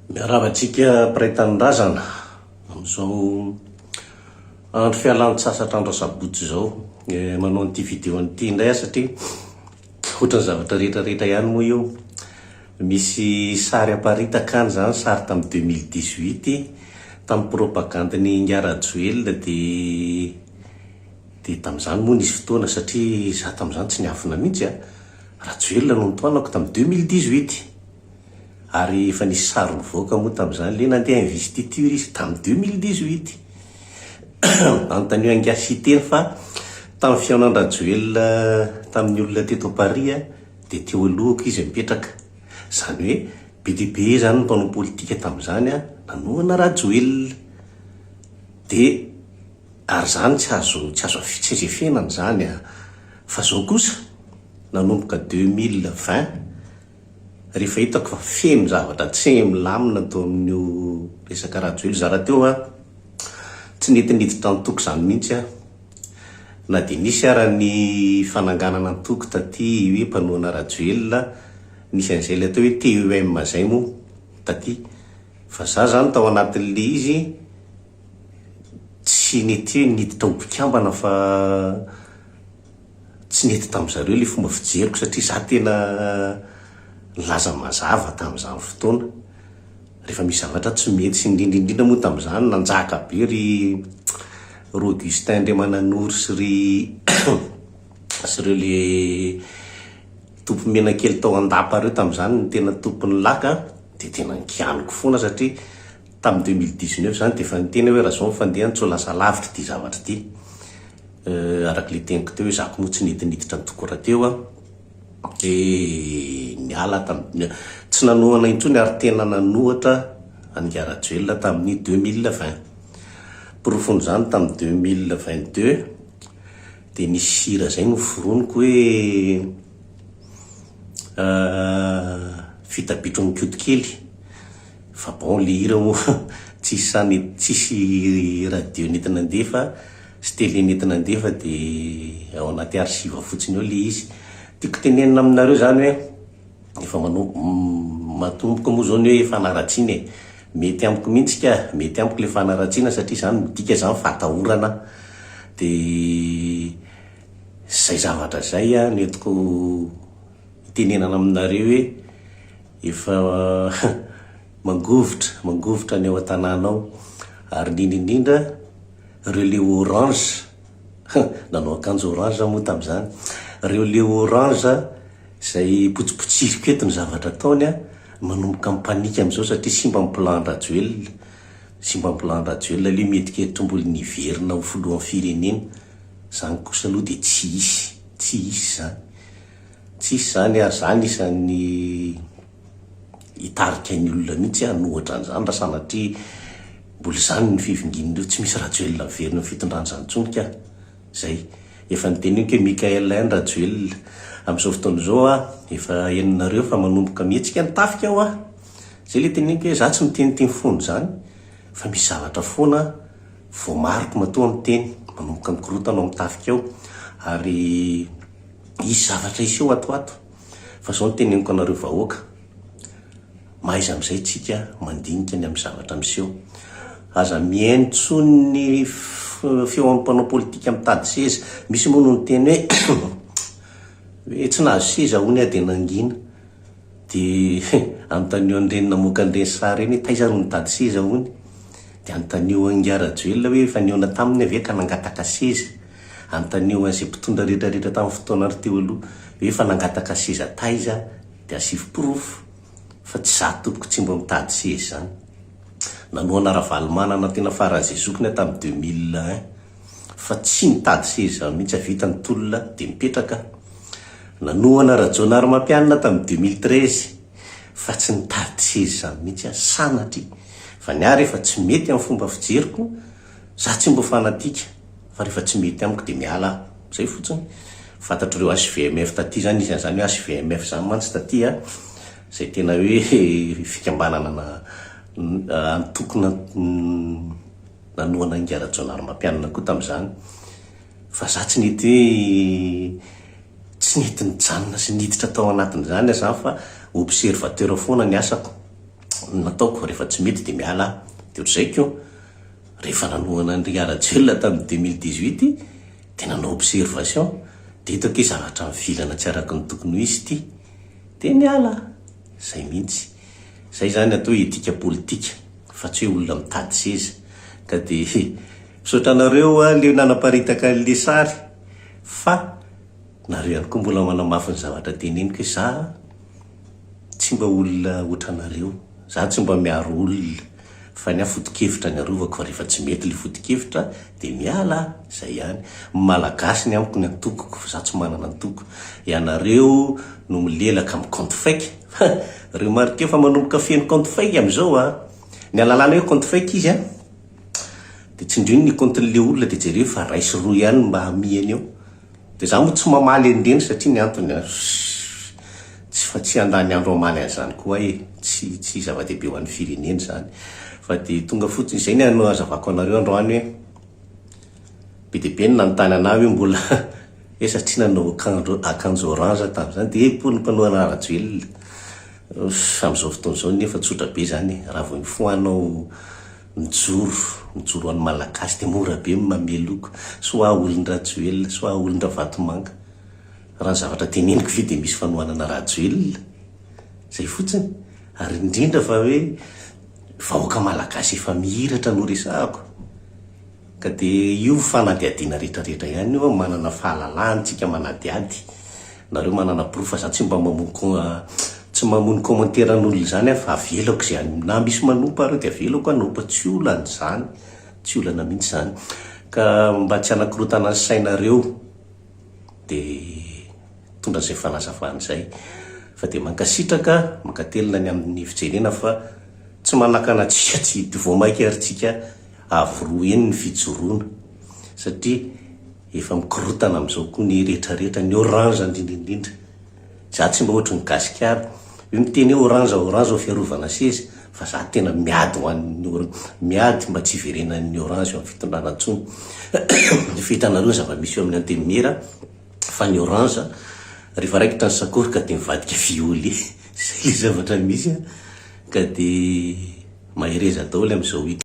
Miarahaba antsika mpiray tanindrazana amin'izao andro fialan-tsasatra andro asabotsy izao. Manao an'ity vidéo an'ity indray aho satria ohatran'ny zavatra rehetra rehetra ihany moa io. Misy sary aparitaka any izany, sary tamin'ny 2018 tamin'ny propagande-n'i Ingahy Rajoelina dia dia tamin'izany moa nisy fotoana satria izaho tamin'izany tsy niafina mihitsy a. Rajoelina no notohanako tamin'ny 2018. Ary efa nisy sary nivoaka moa tamin'izany le nandeha investiture izy tamin'ny 2018. Anontanio angahy Siteny fa tamin'ny fihaonan-dRajoelina tamin'ny olona teto Paris dia teo alohako izy mipetraka. Izany hoe be dia be izany ny mpanao politika tamin'izany nanohana Rajoelina. Dia ary izany tsy azo tsy azo tsy azo efenana izany an. Fa izao kosa nanomboka 2020 Rehefa hitako fa feno zavatra tsy milamina teo amin'io resaka Rajoelina, izaho rahateo an, tsy nety niditra antoko izany mihitsy aho. Na dia nisy ara ny fananganana antoko taty hoe mpanohana Rajoelina, nisy an'izay ilay atao hoe TEM izay moa taty. Fa izaho izany tao anatin'ilay izy tsy nety hoe niditra ho mpikambana fa Tsy nety tamin-dry zareo ilay fomba fijeriko satria izaho tena nilaza mazava tamin'izany fotoana. Rehefa misy zavatra tsy mety sy indrindra indrindra moa tamin'izany nanjaka be ry ry Augustin Andriamananoro sy ry sy ireo le tompomenakely tao an-dapa ireo tamin'izany no tena tompon'ny laka dia tena nokianiko foana satria tamin'ny 2019 izany dia efa niteny aho hoe raha izao ny fandehany tsy ho lasa lavitra ity zavatra ity. Araka ilay teniko teo hoe za koa moa tsy nety niditra antoko rahateo aho dia niala tamin'ny, tsy nanohana intsony ary tena nanohatra an'ingahy Rajoelina tamin'ny 2020. Porofon'izany tamin'ny 2022 dia nisy hira izay noforoniko hoe Vita bitro mikoto kely. Fa bon le hira moa tsisy sahy nety tsisy radio nety nandefa sy télé nety nandefa de ao anaty archive fotsiny ao le izy. Tiako tenenina aminareo zany hoe efa manomboka matomboka moa zao ny hoe fanaratsiana e. Mety amiko mihitsy ka, mety amiko le fanaratsiana satria zany midika zany fahatahorana de zay zavatra zay no entiko hitenenana aminareo hoe Efa mangovitra, mangovitra ny ao an-tanàna ao. Ary indrindra indrindra ireo le orange, nanao akanjo orange aho moa tamin'izany, ireo le orange izay potsipotsiriko eto ny zavatra ataony an, manomboka mi-panique amin'izao satria simba ny plan-dRajoelina, simba ny plan-dRajoelina ilay mihetsiketsika mbola niverina ho filohan'ny firenena, izany kosa aloha dia tsy hisy, tsy hisy izany. Tsisy zany ary za anisan'ny hitarika ny olona mihitsy hanohatra an'izany raha sanatria mbola izany ny fivingin'ireo, tsy misy Rajoelina miverina amin'ny fitondrana izany intsony ka! Zay. Efa noteneniko hoe Mickaël ihany Rajoelina. Amin'izao fotoana izao aho efa henonareo fa manomboka mihetsika ny tafika hoa. Zay le teneniko hoe za tsy miteniteny foana izany fa misy zavatra foana voamariko matoa miteny, manomboka mikorotana ao amin'ny tafika ao ary Hisy zavatra hiseho ato ho ato fa zao no teneniko anareo vahoaka, mahaiza amizay tsika mandinika ny amin'ny zavatra miseho. Aza mihaino intsony ny feon'ny mpanao politika mitady seza. Misy moa no niteny hoe hoe tsy nahazo seza hono aho dia nangina. Dia anontanio an'ireny namoaka an'ireny sary ireny hoe taiza no nitady seza hono. Dia anontanio an'ingahy Rajoelina hoe efa nihaona taminy ve ka nangataka seza. Anontanio an'izay mpitondra rehetra rehetra tamin'ny fotoanandro teo aloha hoe efa nangataka seza taiza dia asivo porofo fa tsy za tompoko tsy mba mitady seza izany. Nanohana Ravalomanana tena faran'izay zokiny aho tamin'ny 2001 fa tsy nitady seza mihitsy aho vita ny tolona dia mipetraka aho. Nanohana Rajaonarimampianina tamin'ny 2013 fa tsy nitady seza izany mihitsy aho sanatria fa ny ahy rehefa tsy mety amin'ny fomba fijeriko za tsy mba fanatika Fa rehefa tsy mety amiko dia miala aho. Zay fotsiny. Fantatr'ireo HVMF taty zany, nisy an'izany hoe HVMF zany mantsy taty a, izay tena hoe fikambanana na antoko nanohana an'i Rajaonarimampianina koa tamin'izany. Fa za tsy nety hoe tsy nety nijanona sy niditra tao anatin'izany aho zany fa observateur foana ny asako. no nataoko, rehefa tsy mety dia miala aho. Dia ohatr'izay koa, rehefa nanohana an'i Rajoelina tamin'ny 2018 dia nanao observation, dia hitako hoe zavatra mivilana tsy araka ny tokony ho izy ity, dia niala aho. Izay mihitsy. Izay izany atao hoe etika politika fa tsy hoe olona mitady seza. Ka dia misaotra anareo aho le nanaparitaka an'le sary fa nareo ihany koa mbola manamafy ny zavatra teneniko hoe za tsy mba olona otranareo, za tsy mba miaro olona fa ny ahy foto-kevitra ny arovako fa rehefa tsy mety le foto-kevitra dia miala aho, zay ihany. Ny Malagasy ny amiko ny antokoko fa za tsy manana antoko. Ianareo no milelaka amin'ny compte fake ha! Remarqueo fa manomboka feno compte fake amin'izao a! Ny ahalalana hoe compte fake izy a, dia tsindrio ny compte-n'le olona dia jereo fa ray sy roa ihany no mba amiany eo. Dia za moa tsy mamaly an'ireny satria ny antony a, tsy fa tsy handany andro hamaly an'izany koa aho e, tsy tsy zava-dehibe ho an'ny firenena izany. Fa dia tonga fotsiny, izay ny hazavako anareo androany hoe, be dia be ny nanontany anah hoe mbola hoe satria nanao akanjo akanjo orange tamin'izany dia hoe ny mpanohana Rajoelina. Amin'izao fotoana izao nefa tsotra be izany e, raha vao mifoha anao Mijoro, mijoro ho an'ny Malagasy dia mora be ny mamehy loko, soit olon-dRajoelina, soit olon-dRavatomanga. Raha ny zavatra teneniko ve dia misy fanohanana Rajoelina? Izay fotsiny. Ary indrindra fa hoe vahoaka Malagasy efa mihiratra no resahako. Ka dia io fanadihadiana rehetra rehetra ihany io, manana fahalalahana tsika manadihady. Nareo manana porofo fa za tsy mba mamono tsy mamono commentaire an'olona izany aho fa avelako izay any na misy manompa ary dia avelako hanompa tsy olana izany tsy olana mihitsy izany ka mba tsy hanakorotana ny sainareo dia mitondra izay fanazavana izay fa dia mankasitraka mankatelina ny amin'ny fijerena fa tsy manakana antsika tsy vao maika ary tsika avo roa heny ny fijoroana satria Efa mikorotana amin'izao koa ny rehetra rehetra, ny orange indrindra indrindra. Za tsy mba ohatry ny gasikara io miteny hoe orange orange ho fiarovana seza fa za tena miady ho an'ny or miady mba tsy hiverenan'ny orange eo amin'ny fitondrana intsony. Efa hitanareo ny zava-misy eo amin'ny antenimiera fa ny orange rehefa raikitra ny sakoroka dia mivadika violet. Zay le zavatra misy an! Ka dia mahereza daholo amin'izao week.